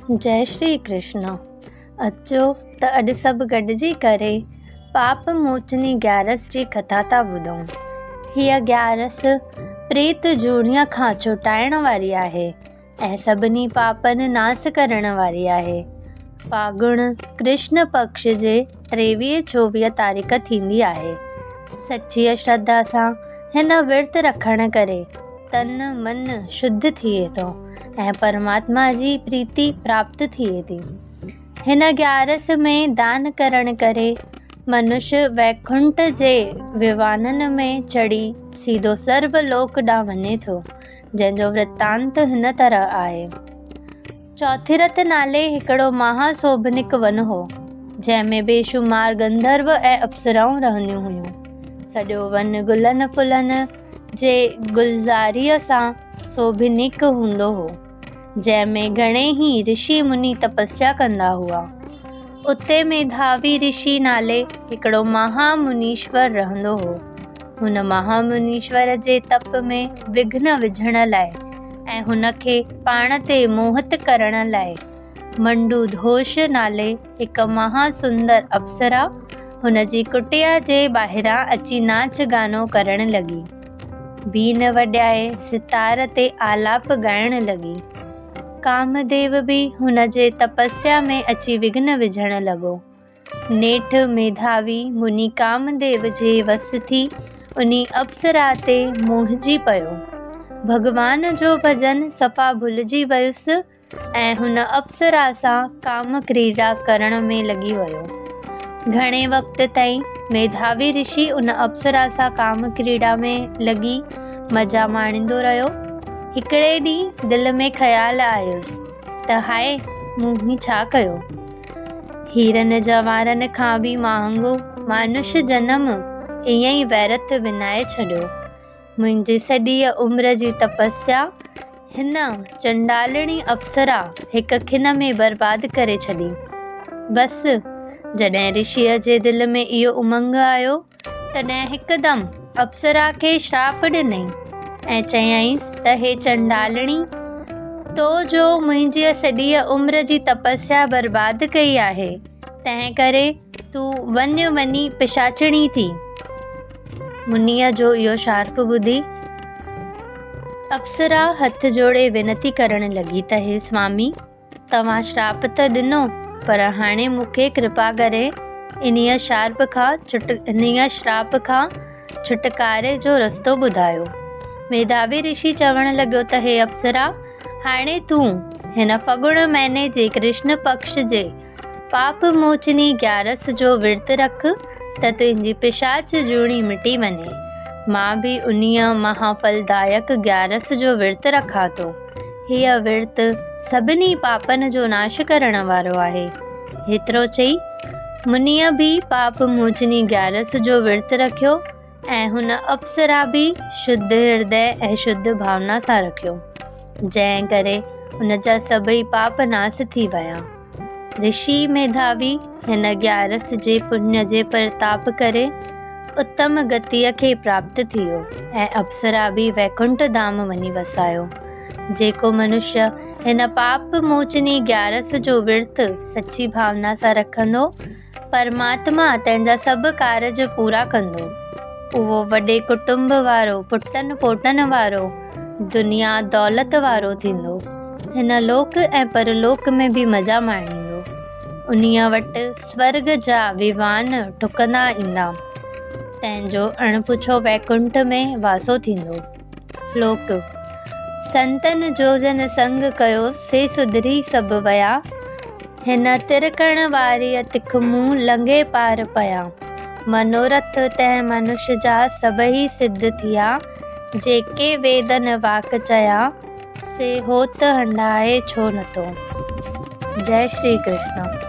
جئي شري ڪرشن اچو ته اڄ سڀ گڏجي ڪري پاپ موچني گيارس جي ڪٿا ٿا ٻڌون. هيء گيارس پريت جوڻيء کان ڇٽائڻ واري آهي ۽ سڀني پاپن ناس ڪرڻ واري آهي. ڦاڳڻ ڪرشن پڪش جي ٽيويهه چوويهه تاريخ ٿيندي آهي. سچيء شرڌا سان هن ورت رکڻ ڪري تن من شڌ ٿئي ٿو ۽ پرماتما جي پريتي پراپت ٿئي ٿي. هن گيارس ۾ دان ڪرڻ ڪري منش ويڪنٺ جي ووانن ۾ چڙهي سيڌو سرو لوڪ ڏانهن وڃي ٿو، جنهن جو ورتانت هن طرح آهي. چوٿيرٿ نالي هڪڙو مها سوڀنڪ ون هو، جنهن ۾ بيشمار گنڌرو ۽ اپسرائون رهنديون هيون. سڄو ون گلن ڦلن جي گلزاريء سان سوڀنيڪ هوندو هو، جنهن ۾ گهڻي ئي رشي مني تپسيا ڪندا هئا. اتي ميڌاوي رشي نالي هڪڙو مها منيشور رهندو هو. هن مها منيشور جي تپ ۾ وگهن وجهڻ لاء ۽ هن کي پاڻ تي موهت ڪرڻ لاء منڊوڌوش نالي هڪ مها سندر اپسرا هن جي ڪٽيا جي ٻاهران اچي ناچ گانو ڪرڻ لڳي. بين وڄائي ستار تي آلاپ ڳائڻ لڳي. ڪامديو به هن جي تپسيا ۾ اچي وگهن وجهڻ لڳو. نيٺ ميڌاوي مني ڪامديو جي وس ٿي انهي اپسرا تي موهجي پيو. ڀڳوان جو ڀڄن صفا ڀلجي ويس. ۽ هن اپسرا سان ڪام ڪريڙا ڪرڻ ۾ لڳي ويو. گهڻي وقت تائين ميڌاوي رشي ان اپسرا سان ڪام ڪريڙا ۾ لڳي مزا ماڻيندو رهيو. هڪڙي ڏينهن دل ۾ خيال آيس ته هاء مون هي ڇا ڪيو؟ هيرن جواهرن کان به مهانگو مانش جنم ائين ئي ويرٿ وڃائي ڇڏيو. منهنجي سڄيء عمر جي تپسيا هن چنڊالڻي اپسرا هڪ کن ۾ برباد ڪري ڇڏي. بس، جڏهن رشيء جي دل ۾ اهو امنگ آيو، تڏهن هڪدم اپسرا کي شراپ ڏنائين ۽ چيائينس ته هي چنڊالڻي! تو جو منهنجيء سڄيء عمر جي تپسيا برباد ڪئي آهي، تنهن ڪري تون وڃ وڃي پشاچڻي ٿي. منيء جو اهو شارپ ٻڌي اپسرا هٿ جوڙي وينتي ڪرڻ لڳي ته هي سوامي! توهان شراپ ته ڏنو، پر هاڻي مون کي ڪرپا ڪري انهيء شارپ کان انهيء شراپ کان ڇوٽڪاري جو رستو ٻڌايو. ميڌاوي رشي چوڻ لڳو ته هي اپسرا! هاڻي تون هن ڦڳڻ مهيني جي ڪرشن پڪش جي پاپ موچني گيارس جو ورت رک ته تنهنجي پشاچ جوڻي مٽي وڃي. مان به انهيء مها ڦلدائڪ گيارس جو ورت رکان ٿو. هيء ورت سڀني پاپن جو ناش ڪرڻ وارو آهي. هيترو چئي منيء به پاپ موچني گيارس جو ورت رکيو ۽ هن اپسرا به شڌ هردي ۽ شڌ ڀاونا سان رکيو، جنهن ڪري هن جا سڀئي پاپ ناس ٿي ويا. رشي ميڌاوي هن گيارس جي پڃ جي پرتاپ ڪري اتم گتيء کي پراپت ٿيو ۽ اپسرا به ويڪنٺ ڌام وڃي وسايو. جيڪو منشيه هن پاپ موچني گيارس جو ورت سچي ڀاونا سان رکندو، پرماتما تنهن جا سڀ ڪارج پورا ڪندو. اهو وڏي ڪٽنب وارو، پٽن پوٽن وارو، دنيا دولت وارو ٿيندو. هن لوڪ ۽ پرلوڪ ۾ به مزا ماڻيندو. انهيء وٽ سورڳ جا ويوان ٺڪندا ايندا. تنهن جو اڻپڇو ويڪنٺ ۾ واسو ٿيندو. شلوڪ، سنتن جو جن سنگ ڪيو، سي سڌري سڀ ويا. هن ترڪڻ واريء تک مون لنگهي پار پيا. منورٿ تنهن منش جا سڀئي سڌ ٿيا. جيڪي ويدن واڪ چيا، سي هوت هنڊائي ڇو نٿو. جئي شري ڪرشن.